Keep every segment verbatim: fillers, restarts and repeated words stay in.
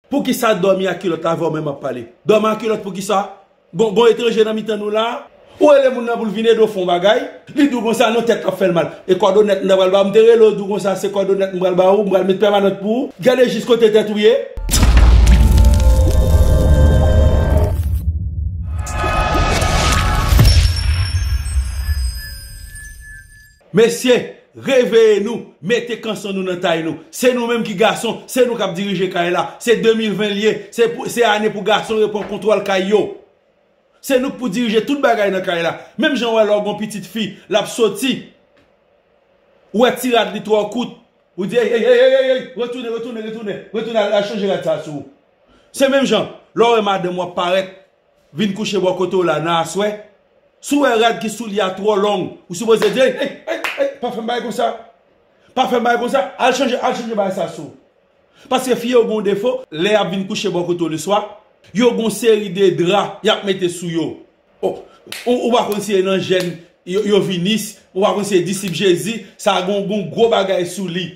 Poukisa dòmi ak kilòt la, avè w menm m ap pale? Dòmi ak kilòt poukisa? Gon, gon etranje nan mitan nou la? Ou rele moun nan pou l vin ede w fè yon bagay, li di w konsa non, tèt l ap fè l mal. E kòdonèt m ta pral ba w, m te rele w, di w konsa se kòdonèt m pral ba ou, m pral met pèmanant pou ou. Gade jis kote tèt ou ye. Mesye, reveye nou, mete kanson nou nan tay nou. Se nou menm ki gason, se nou k ap dirije kay la. Se de mil ven l ye, se pou, se ane pou gason reprann kontwòl kay yo. Se nou k pou dirije tout bagay nan kay la. Menm jan w wè lè w gon pitit fi, l ap soti, ou wè ti rad li twò kout, ou di, ey, ey, ey, ey, ey, ey, retounen, retounen, retounen, retounen, al, al chanje rad sa sou ou. Se menm jan, lè w wè madanm w ap parèt, vin kouche bò kote w la nan aswè, si w wè rad ki sou li a twò long, ou sipoze di, ey, ey, ey, ey, pa fè m bagay konsa. Pa fè m bagay konsa, al chanje, al chanje bagay sa sou ou. Paske fi yo gen yon defo, lè y ap vin kouche bò kote w leswa, yo gen yon seri de dra y ap mete sou yo. O, ou, ou pa konn si e nan jèn yo, yo vin, ou pa konn si e disip Jezi, sa gen yon, gen yon gwo bagay sou li.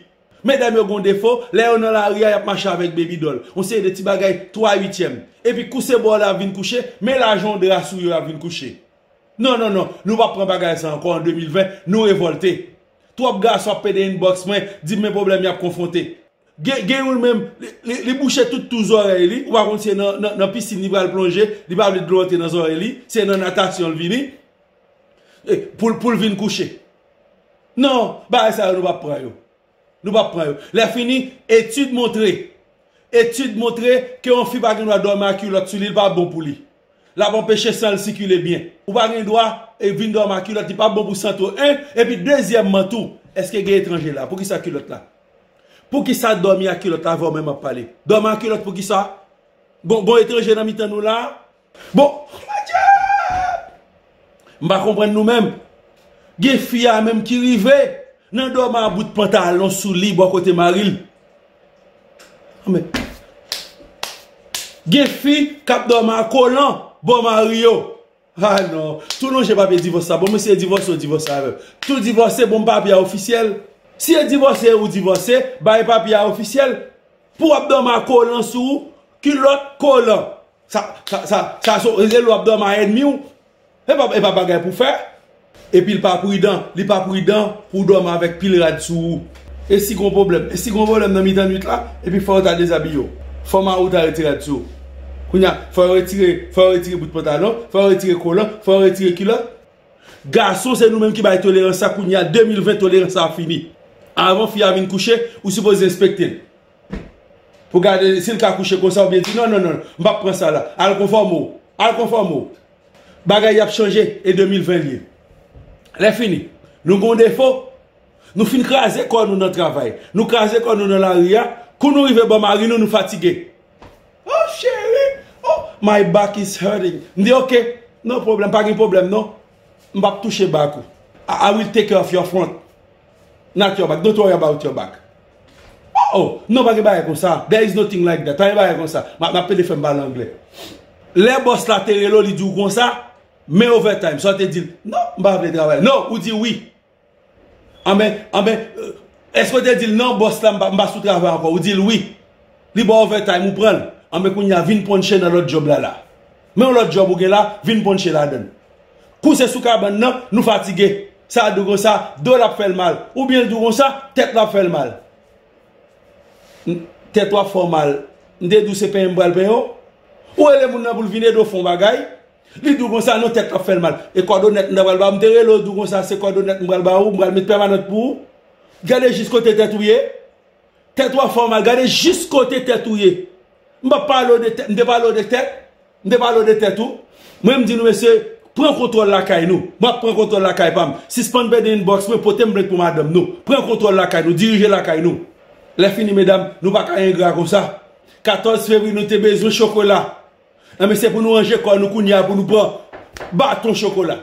Medam yo gen yon defo, lè yo nan lari a, y ap mache avèk baby doll. Yon seri de ti bagay twa uityèm. Epi kouse bò la vin kouche, men lajan yon dra sou yo, y ap vin kouche. Non, non, non, nou p ap pran bagay sa ankò an de mil ven, nou revòlte. Twòp gason ap pede inbox mwen, di m men pwoblèm y ap konfwonte. Gen, gen youn menm, li, li, li bouche tout tou zòrèy li, ou pa konn si se nan, nan, nan pisin li pral plonje, li pa vle dlo antre nan zòrèy li, se nan natasyon l vini, e, pou l, pou l vin kouche. Non, bagay sa yo nou p ap pran yo. Nou p ap pran yo. Lè fini, etid montre, etid montre ke yon fi pa gen dwa dòmi ak kilòt sou li, li pa bon pou li. L ap anpeche san l sikile byen. Ou pa gen dwa, e, vin dòmi ak kilòt, li pa bon pou sante w, en. Epi dezyèmman tou, èske gen etranje la? Poukisa kilòt la? Poukisa dòmi ak kilòt la, avè w menm m ap pale? Dòmi ak kilòt poukisa? Gon, gon etranje nan mitan nou la? Bon, Bondye! M pa konprann nou menm. Gen fi a menm ki rive nan dòmi a bout pantalon sou li bò kote mari l. Anben, gen fi k ap dòmi a kolan bò mari yo. Ah non, tou lonje papye divòs la. Bon, mesye, divòse, ou divòse avè m. Tou divòse, bon, papye a ofisyèl. Si e divòse, ou divòse, bay papye a ofisyèl. Pou w ap dòmi a kolan sou ou, kilòt kolan. Sa, sa, sa, sa se rele w ap dòmi a ènmi w. E pa, e pa bagay pou fè. Epi l pa pridan, li pa pridan pou w dòmi avèk pil rad sou ou. E si gon pwoblèm, e si gon pwoblèm nan mitan nwit la, epi fò yo ta dezabiye w. Fò mari w ta retire rad sou ou. Kounye a, fò yo retire, fò yo retire bout pantalon, fò yo retire kolan, fò yo retire kilòt. Gason, se nou menm ki bay tolerans sa, kounye a, de mil ven, tolerans sa ap fini. Avan fi a vin kouche, ou sipoze enspekte l. Pou gade si l ka kouche konsa oubyen di, non, non, non, m p ap pran sa la. Al konfòme w. Al konfòme w. Bagay y ap chanje e de mil ven l ye. Lè fini, nou gen yon defo, nou fin kraze kò nou nan travay. Nou kraze kò nou nan lari a. Kou nou rive bò mari nou, nou fatige. Oh, cheri, oh, my back is hurting. M di, ok, no problem, pa gen pwoblèm non. M p ap touche bak ou. I, I will take care of your front. Not your back. Don't worry about your back. Oh, oh, non, pa gen bagay konsa. There is nothing like that. Pa gen bagay konsa. M ap, m ap pede fè m pale anglè. Lè bòs la te rele w, li di w konsa, men overtime. Sa w te di l, non, m pa vle travay. Non, ou di wi. Anben, anben, èske w te di l, non, bòs la, m pa, m pa sou travay ankò? Ou di l wi. Li ba w overtime, ou pran l. Anben, kounye a, vin ponche nan lòt djòb la, la. Men yon lòt djòb ou gen la, vin ponche ladan l. Kou se sou kabann nan, nou fatige. Sa di w konsa, do l ap fè l mal. Oubyen l di w konsa, tèt la ap fè l mal. Tèt w ap fè w mal. M te di w se penyen m pral penyen w. Ou rele moun nan pou l vin ede w fè yon bagay. Li di w konsa, non, tèt la ap fè l mal. E kòdonèt m ta pral ba w, m te rele w, di w konsa, se kòdonèt m pral ba ou, m pral met pèmanant pou ou. Gade jis kote tèt ou ye. Tèt ou ap fè w mal, gade jis kote tèt ou ye. M p ap pale w de tèt, m te pale w de tèt. M te pale w de tèt ou. Mwen, m di nou, mesye, pran kontwòl lakay nou. M ap pran kontwòl lakay pa m. Sispann pede inbox mwen, pote m plent pou madanm nou. Pran kontwòl lakay nou, dirije lakay nou. Lè fini, medam, nou pa ka engra konsa. Katòz fevriye, nou te bezwen chokola. Enben, se pou nou ranje kò nou kounye a pou nou pran baton chokola.